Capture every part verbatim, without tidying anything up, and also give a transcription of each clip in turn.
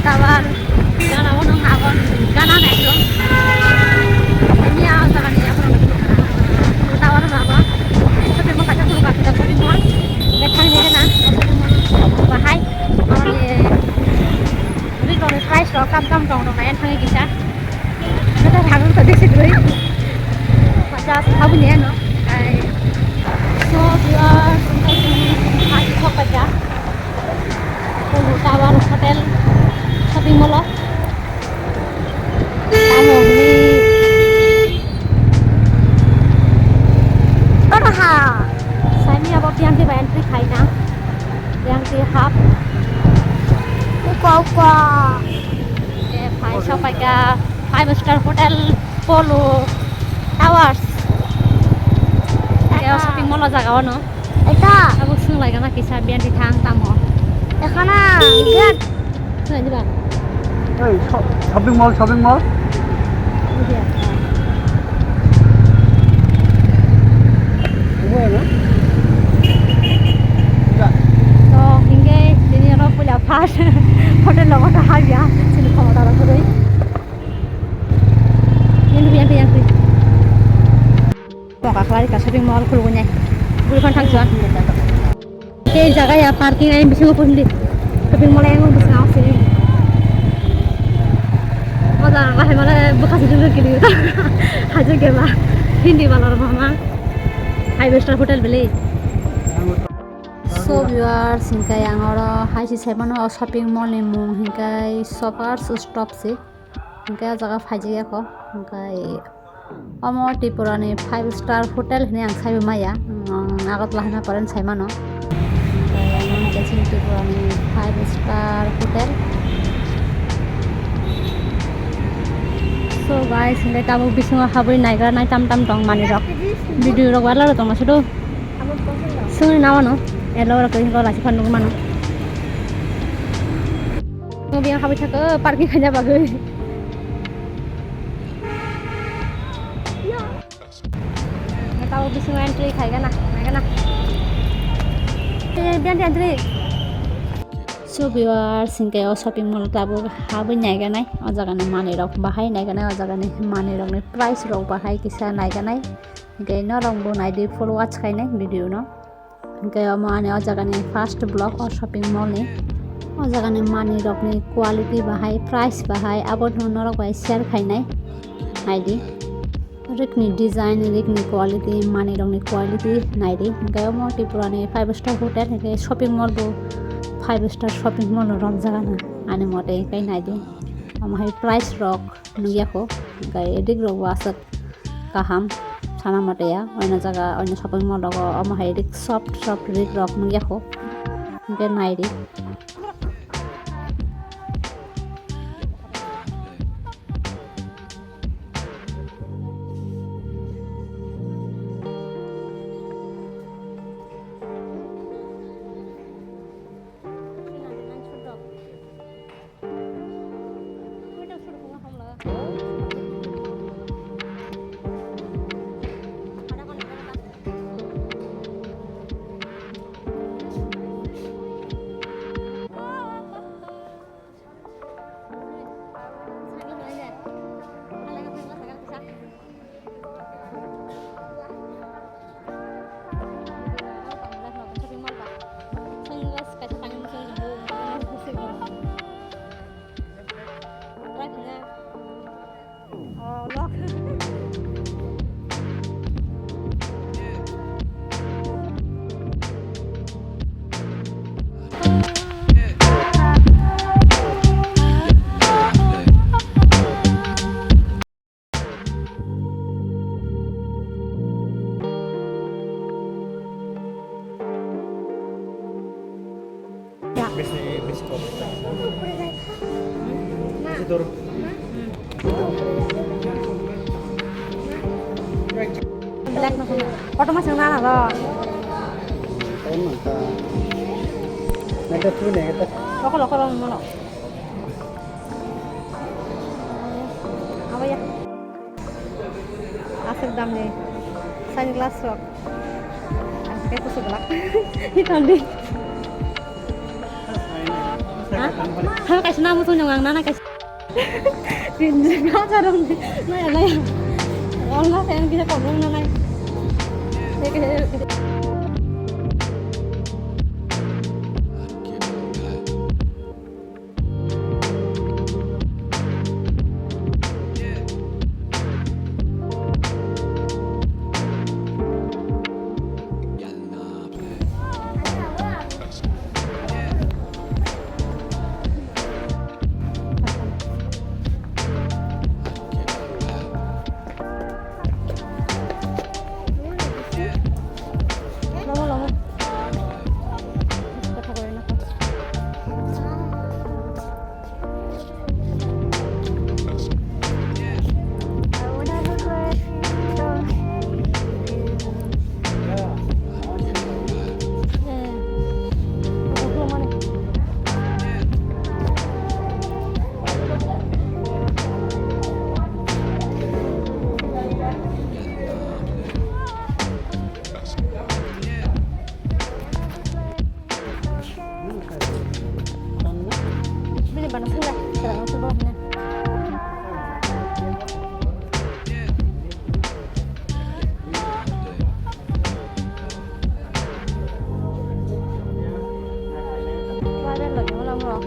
Tower, gana o nung agon, gana na ekdom. Ini a jaga ni agon. Tower ma ba. Shopping mall kaisa khuluk kaisa shopping mall. Nge thang ni gana. Bahai. Aro ni. Ri rok ni price rok kam kam rong rong na yang thang ni kisa. Kata hagung tadi sih doi. Pacha habu ni ano. Ai. So viewers, ini hati kok aja. Tower Hotel shopping mall o. Tamo hwnwi. Oro ha. Saimia bo piang khe bai entry khaina. Piang khe hap. Uko, uko. Oke, phai sopaikha. Five star hotel Polo Towers. Kaya shopping mall o jaga o no. Eta. Abo swng lai gana kisa biyan di thang tamo. Ekhana gate. Swng di ba. Hey, sho-, shopping mall, shopping mall. Iya. To, hingke tini oro puila first hotel logo ta habya, sini khomota rok kwrwi. Yang twi, yang twi, yang twi. Moka khlai ka shopping mall khulugwi nai. Bwrwi phano thangsuan. Tei jaga ya parking ayang bisingo pon di. Shopping mall ayang bisingo sini. O jaga hai male bwkha sijil kiri. Haje gela. Hindi balor mama. Five star hotel bele. So viewers, hingke ang oro hai si saimano o shopping mall ni mung hingke Shoppers Stop si. Hingke o jaga phaijak ya kho, hingke omo Tripura ni five star hotel hinui ang saibo maya, ang Agartala hinui pore sai mano. Hingke omo hingke chini Tripura ni five star hotel. So guys, hingke tabuk bisingo habui naigra nai tam tam tong manui rok. Video rok viral rok tongma sudu. Sungni na mano, elo rok koi hingke lasi phan nugwi mano. Nugwi ang habwi thaka parking khaina bagwi. Tabo bisingo entry khaigana, naigana. Eh, biyan di entry. So viewers, hingke o shopping mall tabuk habwi naiganai, o jaga ni manui rok bahai naiganai, o jaga ni manui rok ni price rok bahai kisa naiganai. Hingke norok bo naidi full watch khainai video no. Hingke omo ani o jaga ni first vlog o shopping mall ni. O jaga ni manui rok ni quality bahai, price bahai, abo no norok bai share khainai. Naidi. Rikni design, rikni quality, manui rok ni quality naidi. Hingke omo Tripura ni five star hotel, hingke shopping mall bo five star shopping mall no romjak ano ani mote, hingke naidi. Omo hai price rok nugya kho, hingke rik rok bo aswk kaham sana mate ya, oino jaga, oino shopping mall rogo omo hai rik soft, soft rik rok nugya kho, hingke nai rik. Bisi, bisi kok. Bisi dor. Black na sana. Auto mas na na lo. Tama ta. Neta tu ne ta. Loko loko lo no. Awaya. Aswk damni sunglass rok. Ang khe kusu glak. Hi tongdi. Ha? Ha, kaisa namo song nang nana kaisa. Pinjak na jarong ni. Naya, naya. Wala kaya kisa kong nang nai. Bini bana sila, sila nang sila bana. Wala lagi wala mo.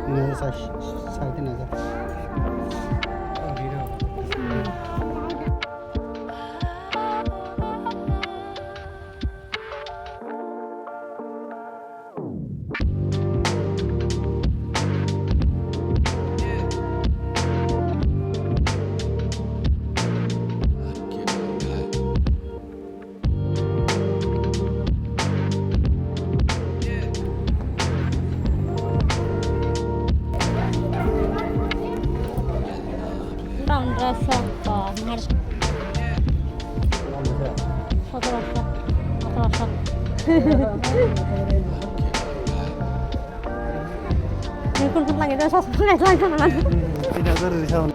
Ini saya, saya kena aja. Pondro so, oh, mahal. Sotoro so, ataro so. Ini kun kun lagi dah, sos kun lagi lagi mana? Tidak ada di sana.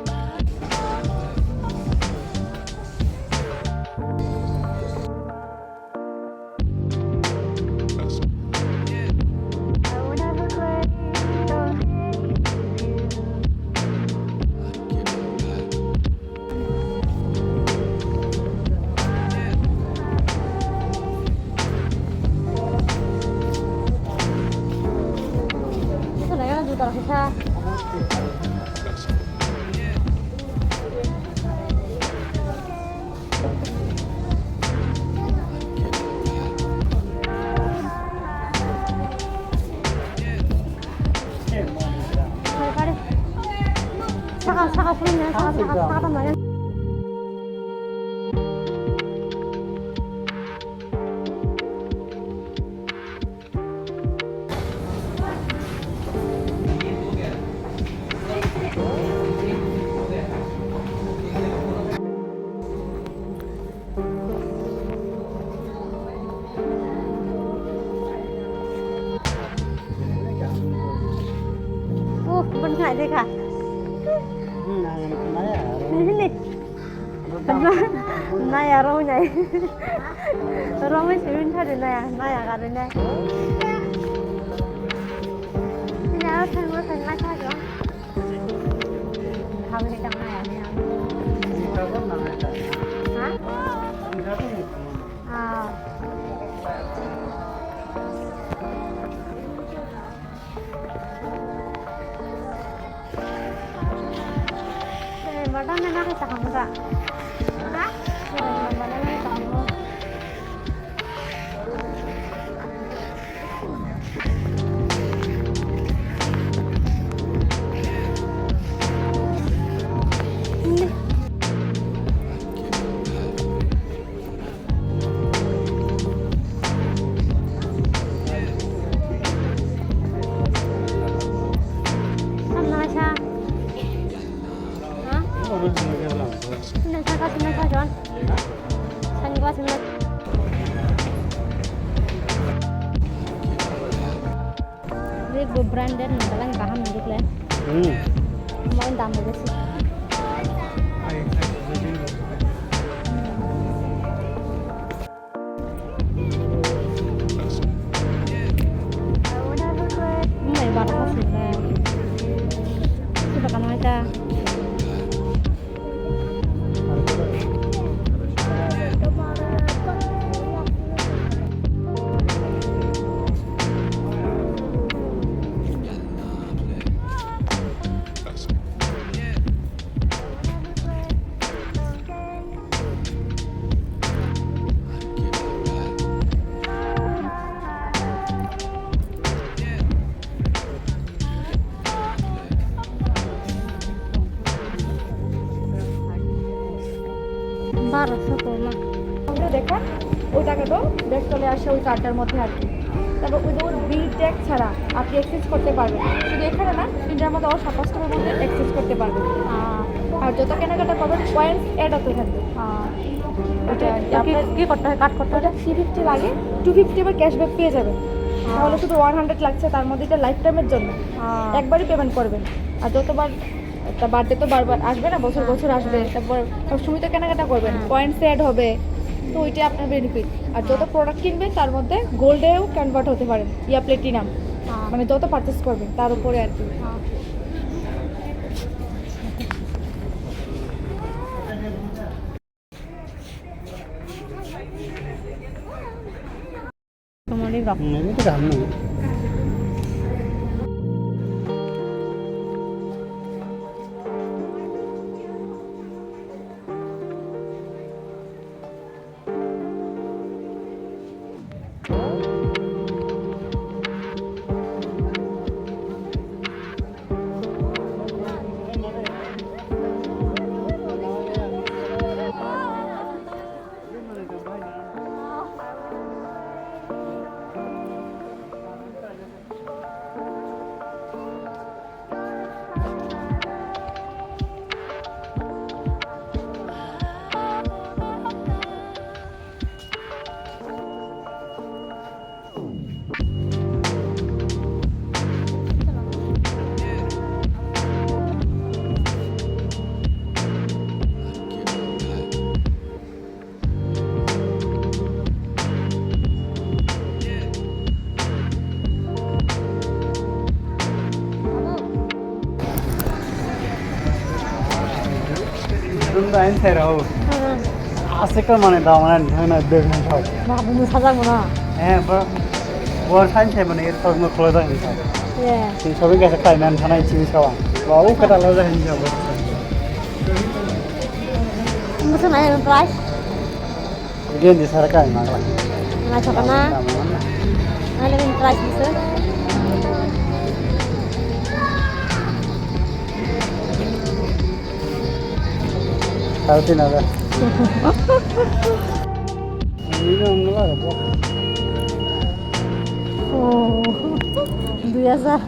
Saka, saka, saka, saka, saka, saka, saka. Oh, benar deh, Kak. Hmm, nah, yang kena ya. Ini. Nai aro nai. Romwi simin thari nai, nai agari nai. Nai aro thangma thangma thagw. Khamni tang nai ani ang. Ha? Ah. Eh, madam na nang sa kamu ka? Ha? Eh, madam na nang sa kamu. Sini saka, sini saka, John. Sunglass, sunglass. Ini go branded, nang dalang kaham nang dikle. Hmm. Mau dam besi. Mai bara ka sile. Sudah kan mai ta. বারোশো কমা। ওটা দেখেন, ওইটাকে তো ব্যাক চলে আসে ওই কার্ডটার মধ্যে আর কি। তারপর উইদাউট বিল ট্যাগ ছাড়া আপনি এক্সচেঞ্জ করতে পারবেন। শুধু এখানে না, ইন্ডিয়ার মধ্যে অল সাব্বাস্টপের মধ্যে এক্সচেঞ্জ করতে পারবেন। আহ, আর যত কেনাকাটা করবেন, পয়েন্টস অ্যাড হতে থাকবে। আহ, ওটা তো কি, আপনার কি করতে হয়? কাট করতে হয়? ওটা থ্রি ফিফটি লাগে, টু ফিফটি আবার ক্যাশব্যাক পেয়ে যাবেন। আহ। তাহলে শুধু ওয়ান হান্ড্রেড লাগছে, তার মধ্যে এটা লাইফ টাইমের জন্য। আহ। একবারই পেমেন্ট করবেন। আর যতবার, তা বার্থডে তো বারবার আসবে না, বছর হ্যাঁ, বছর আসবে। হ্যাঁ। তারপর সবসময় তো কেনাকাটা করবেন, হ্যাঁ। পয়েন্টস অ্যাড হবে, তো ওইটা আপনার বেনিফিট। আর যত হ্যাঁ। প্রোডাক্ট কিনবেন, তার মধ্যে গোল্ডেও কনভার্ট হতে পারেন, ইয়া প্লেটিনাম। হ্যাঁ। মানে যত পারচেস করবেন, তার উপরে আর কি। হ্যাঁ। Tomorrow rock. Hmm, ini tuh kamu. Dum da en sero. Ase ka mane da mane thana de thana. Ba bu sa ja mo na. Eh, ba. Bo san se mane er thok mo kholo da ni sa. Ye. Tin sobi ka sa kai nan thana chi sa wa. Ba u ka da lo da hin ja bo. Mo sa na price. Gen di sar kai ma. Ngai chok na. Ngai le price bisa. Sare tin hajar. Ini nang nang apa? Oh, dua hajar.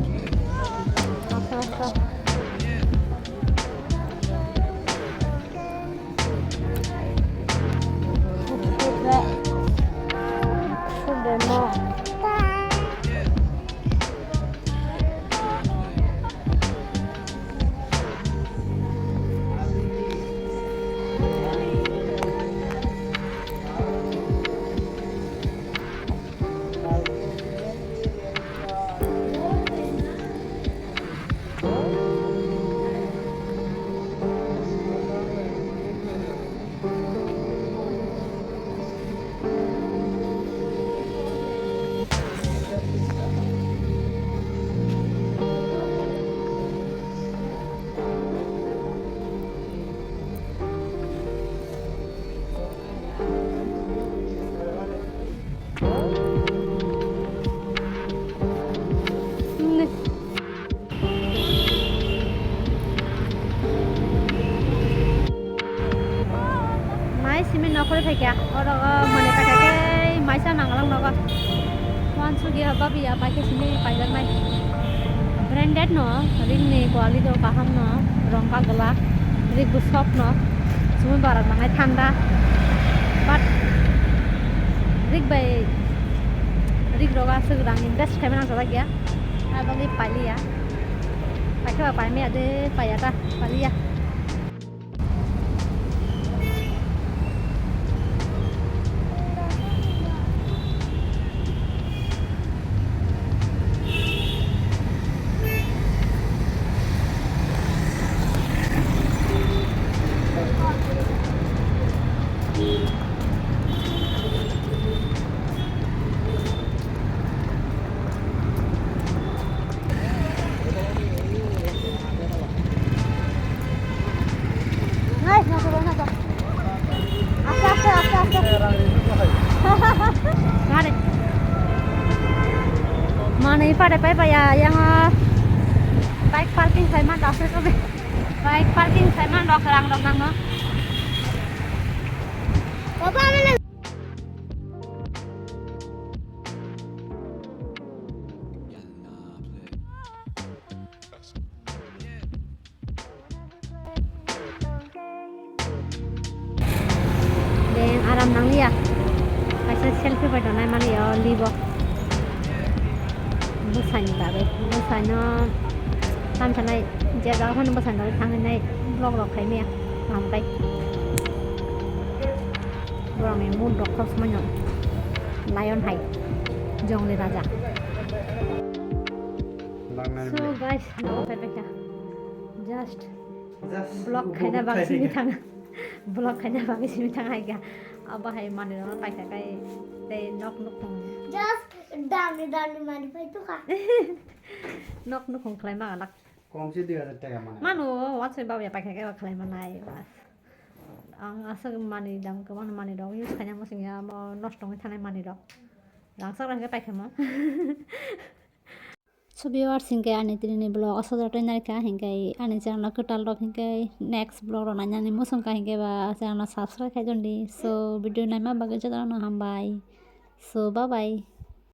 Mai simi nokol phaikha, oro, o, mane paikha khe maisa mangalang nogo. Wansukya babiya paikha simi paijaknai. Branded no, ring ni quality o kaham no, rong kagwlak, ring bo soft no. Mui bara nangnai thanda. But rik bai rik roga aswk rang invest khaima nang jagya. Aboni paliya. Paikhe ba paimaya de paya ta paliya. Nice, nice, nice, nice. Aste, aste, aste, aste. Got it. Manwi pare pai paya yang, ah, bike parking khai man rok se sobe. Bike parking khai man rok rang rok nang no. Baba, Deng aram nangliya. Kaisa selfie bai tongnai mani o libo. Bwsani bagwi, bwsano tamsanai je jaga phano bwsani bagwi thangwi nai vlog rok khaimaya. Hamkai. Borokni mood rok khok sumai no. Lion hai. Jongli raja. So guys, no, just Just vlog khaina bagwi simi thang. Vlog khaina bagwi simi thang hai ga. Abo hai manwi rok paisa kai tei nok nukhung. Just dami dami manwi pai tukha. Nok nukhung khlai ma lak. Komse dui hajar taka mano. Mano, wansoi bawya paisa kai khlai manai. Ang aswk manwi dam kwmano manwi rok use khaina muchungya amo nosto wngwi thanai manwi rok. Rangchak rangchak paikha mo. So viewers, hinkhe ani tini ni vlog aswk jora twi narikha, hinkhe ani channel o kwtal rok hinkhe next vlog rok nainani muchungkha, hinkhe ba channel o subscribe khai dondi. So video naima bagwi jotono hambai. So bye bye.